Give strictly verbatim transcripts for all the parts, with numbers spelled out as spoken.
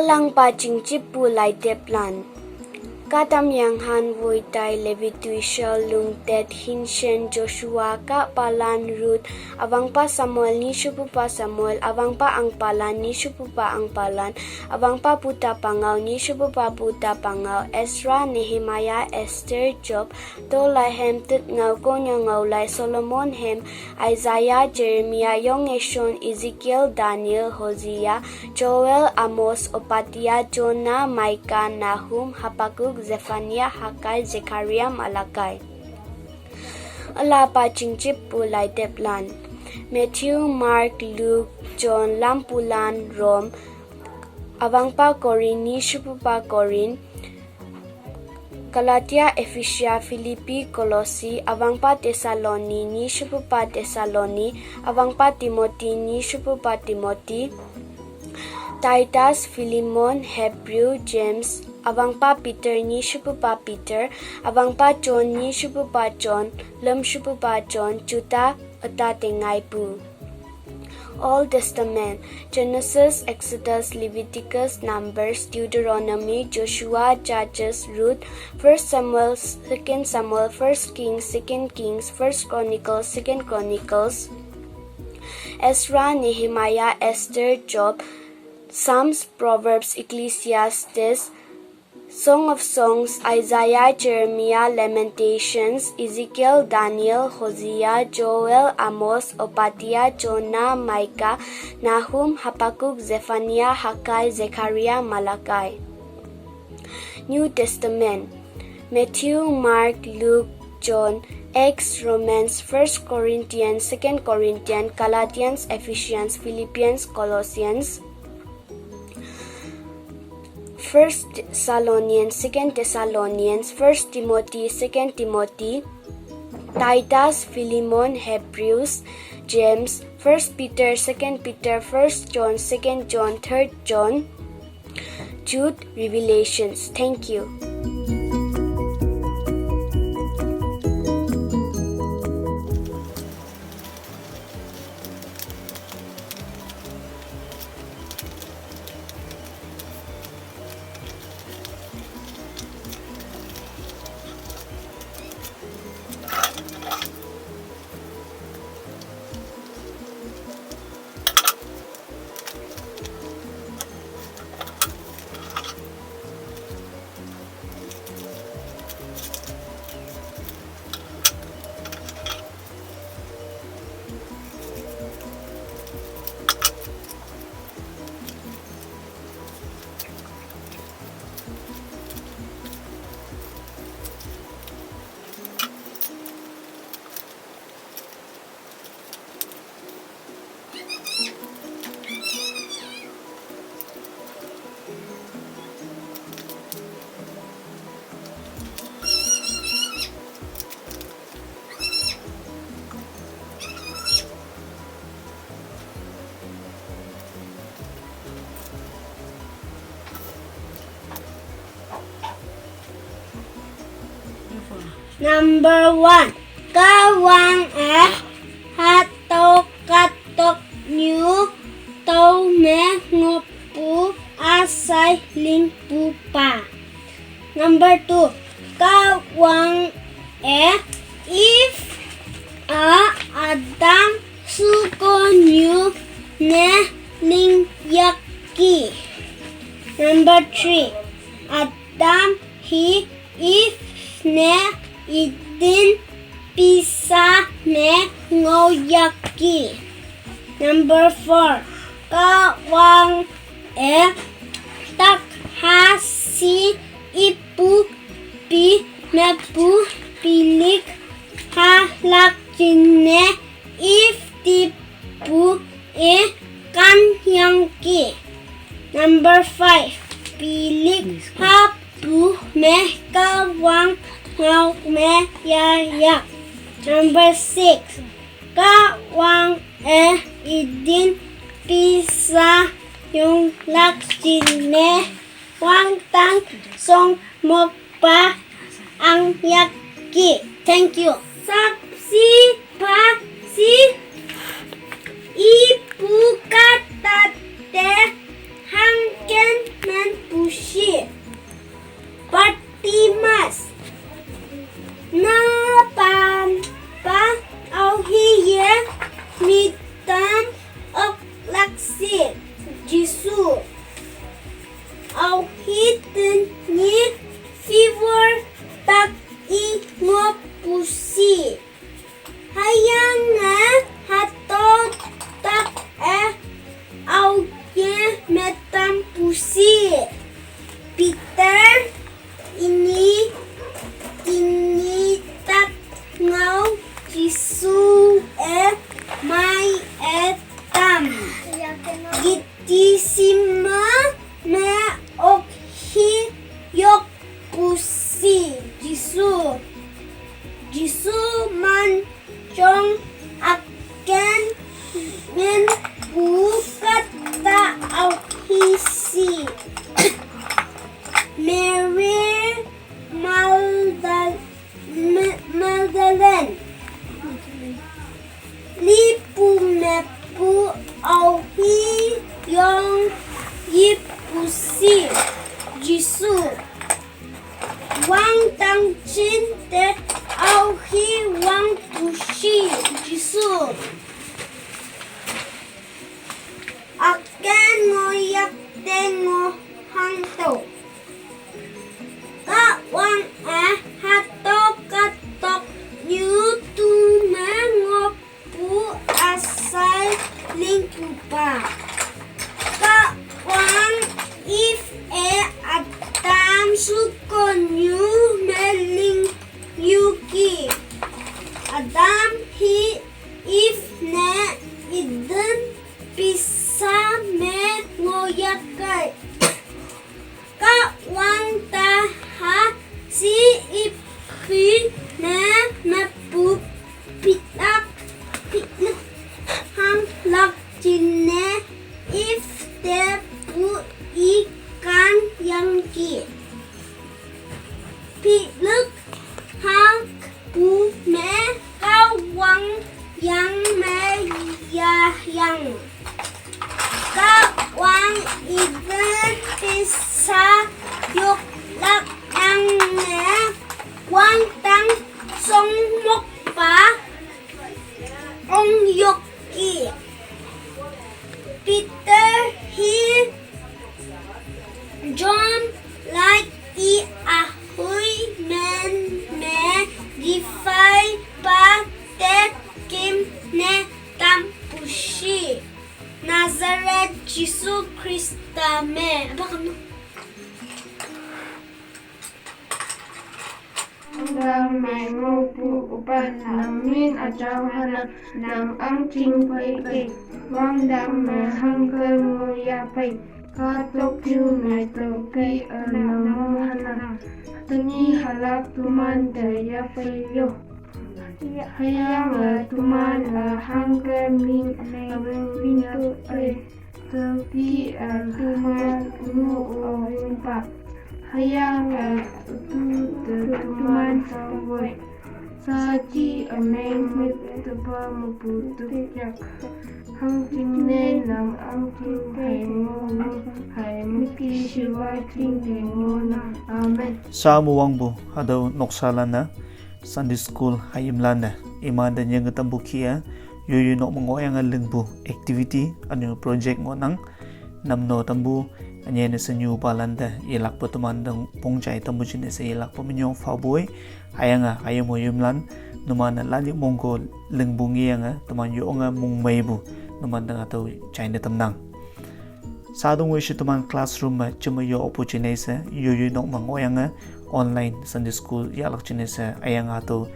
Langpa Chingchipu Laiteplan. Katam Yanghan Voitai Levi Tuishal Lungtet Hinshen Joshua Kapalan Ruth Avangpa Samuel Nishupupa Samuel Avangpa Angpalan Nishupupa Angpalan Avangpa Puta Pangau Nishupupa Puta Pangau Ezra Nehemiah Esther Job Tolai Hem Tutngau Konyangau Lai Solomon Hem Isaiah Jeremiah Yong Eshon Ezekiel Daniel Hosea Joel Amos Obadiah Jonah Micah Nahum Habakkuk Zephaniah Haggai Zechariah Malachi. Alapa Chingchipu Laiteplan. Matthew Mark Luke John Lampulan Rome Avangpa Korin Nishupupa Korin Galatia Ephesia Philippi Colossi Avangpa Thessaloni Nishupupa Thessaloni Avangpa Timothy Nishupupa Timothy Titus Philemon Hebrew James Avangpa Peter Nishupupa Peter Avangpa John Nishupupa John Lomshupupa John Judah Ata Tengaipu. Old Testament, Genesis, Exodus, Leviticus, Numbers, Deuteronomy, Joshua, Judges, Ruth, First Samuel, Second Samuel, First Kings, Second Kings, First Chronicles, Second Chronicles, Ezra, Nehemiah, Esther, Job, Psalms, Proverbs, Ecclesiastes, Song of Songs, Isaiah, Jeremiah, Lamentations, Ezekiel, Daniel, Hosea, Joel, Amos, Obadiah, Jonah, Micah, Nahum, Habakkuk, Zephaniah, Haggai, Zechariah, Malachi. New Testament, Matthew, Mark, Luke, John, Acts, Romans, First Corinthians, Second Corinthians, Galatians, Ephesians, Philippians, Colossians, First Thessalonians, Second Thessalonians, First Timothy, Second Timothy, Titus, Philemon, Hebrews, James, First Peter, Second Peter, First John, Second John, Third John, Jude, Revelations. Thank you. Number one, Kawang e hatok katok nyu tau me ngopu asai ling pupa. Number two, Kawang e if a Adam suko nyu ne ling yaki. Number three, Adam hi if ne idin pisa me ngoyaki. Number four, Kawang e tak ha si ipu pi mepu pilik ha lak chin ne if tipu e kan yangki. Number five, pilik ha pu me Kawang ngau me ya ya. Number six, Kawang e idin pisa yung lak chin me wang tang song mok pa ang yaki. Thank you. Sap si pa si ipu katate hang ken me Jisu e mai e tam. Giti sima me ok hi yok pusi. Jisu. Jisu man jong aken ngen pu kata au hi si. Mary Magdal-, Ma-, Magdalene. Li pu me pu au hi yong yi pusi. Jisu. Wang tang chin te au hi wang pusi. Jisu. Aken ngo yak te ngo hang to. Ka wang e ha to ka tok nyu tu me ngo pu asai ling pu pa. Ka wang if e Adam su ko nyu me ling yu ki. Adam hi if ne Eden pisa me ngo yak kai. Ka wang ta ha si ip khi ne me pu pitak pitak hang lak chin ne if te pu i kan yang ki. Pitak hang pu me ka wang yang me ya yang. Ka wang Eden pisa yok lak yang ne wang tang song mok pa ong yok ki. Peter hi John like i a hui men me defy pa te kim ne tam pusi. Nazareth Jisu Krista me. Ba kam no? Wang dam me ngo pu upat nang min a jao hana nang ang ching pai pai. Wang dam me hang ke ngo ya pai. Ka tok ju me to pai a nang mo hana. Tuni halak tuman te ya pai yo. Hayang a tuman a hang ke min a wing wing to pai. Tati a tuman nu o ring pa. Hayang a tu te tuman sa woi. Sa chi a meng mit te pa mu pu tu yak. Hang ting ne nang ang tu hai ngo hai mit ki shiwa ting ne ngo nang. Amen. Sa mu wang bu hado noksa lana. Sunday school hayim lan ne iman de nyeng tambu kia, yoyu nok mengo yang a lingbu activity anu project ngo nang, namno tambu, anye ne senyu balan de yelak pe teman deng pongchai tambu chine se yelak pe menyong fa boi, ayang a ayam oyim lan, numan a lani mongko lingbu ngi yang a teman yo nga mung mei bu, numan deng atau chai ne tamnang. Sadung wei shi teman classroom ma chima yo opportunity se, yoyu nok mengo yang a, online Sunday school yalak chine se ayang ato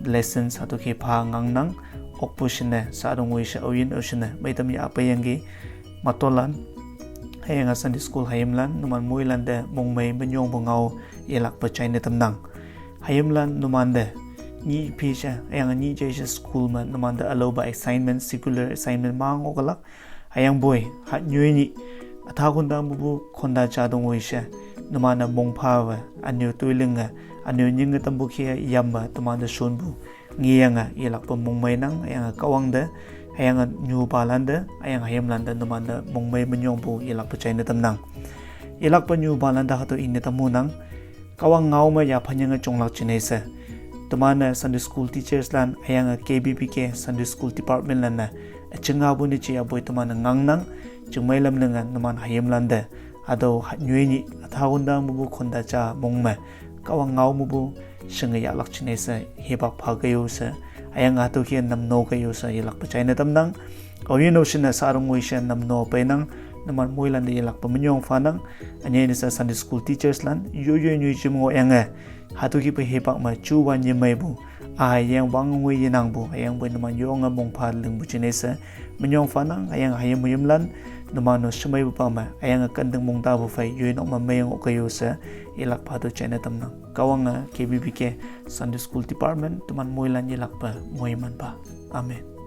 lessons ato ke pha ngang nang, okpu shine sadong wei she oyin o shine meitam ya apa yang gi matolan. Ayang a Sunday school hayim lan numan mui lan de mong mei menyong bengau yelak pe chai ne tamnang. Hayim lan numan de ni pi she ayang ni jai she school ma numan de alo ba assignment, secular assignment ma ngo kalak. Ayang boi, hat nyui ni. Atha khunda bubu khunda cha dong wei she. Numa na mong pha we, anu tui ling a, anu nying a tambu khi yam ba, tuma da shun bu. Ngi yang a, yelak pa mong mai nang, ayang a kawang da, ayang a nyu ba lan da, ayang a yam lan da, numa na mong mai menyong bu, yelak pa chai na tam nang. Yelak pa nyu ba lan da hatu ini tamu nang. Kawang ngau ma ya phanyang a chonglak chinai se. Tuma na Sunday school teachers lan, ayang a K B B K Sunday school department lan na. Achinga bu ni chi a boi tuma na ngang nang, chingmai lam lenga numan hayim lan de. Ado ha nyui ni, atha khunda bubu khunda cha mong ma. Kawang ngau mubu, shinga ya lak chinai se, hibak pha kayo se. Ayang a tu kia nam no kayo se, yelak pa chai na tam nang. Kau yin o shina sa rung wei she nam no pa nang, numan mui lan de yelak pa menyong fa nang, anye ni sa Sunday school teachers lan, yo yo nyui chim ngo yang e. Hatu ki pa hepak ma chu wan ye mai bu. Ayang wang ngui yenangpu, ayang pui numan yonge mongpha lingpu jingne she minyong phanang. Ayang hayim muyimlan numan-o shemeipupa me, ayang kanding mongtapu phei yoi nok me meyang okeyo she yelakpa to china tamnang. Kahwange K B B K Sunday School Department teman moilan yelakpe moimanpa. Amen.